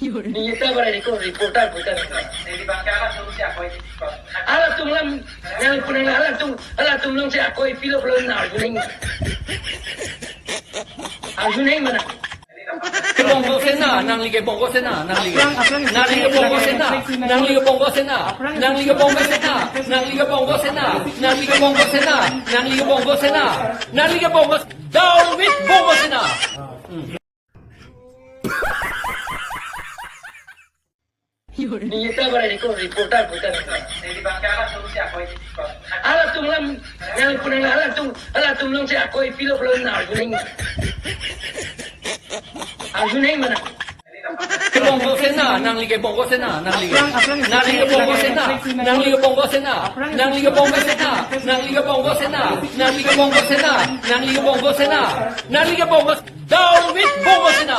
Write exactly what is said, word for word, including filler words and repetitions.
Neta barai ko reporter buta. Halatum lam, nang punang halatum, halatum long si akoi pilo pilo na arju nang. Arju nang mana? Bongo Sena, nangli ke Bongo Sena, nangli ke. Nangli ke Bongo Sena, nangli ke Bongo Sena, nangli ke Bongo Sena, nangli ke Bongo Sena, nangli ke Bongo Sena, nangli ke Bongo Sena, nangli ke Bongo, down with Bongo Sena. Neta barai ko reporter buta. Halatum lam, nang punang halatum, halatum long si akoi pilo pilo na arju nang. Arju nang mana? Bongo Sena, nangli ke Bongo Sena, nangli ke. Nangli ke Bongo Sena, nangli ke Bongo Sena, nangli ke Bongo Sena, nangli ke Bongo Sena, nangli ke Bongo Sena, nangli ke Bongo Sena, nangli ke Bongo, down with Bongo Sena.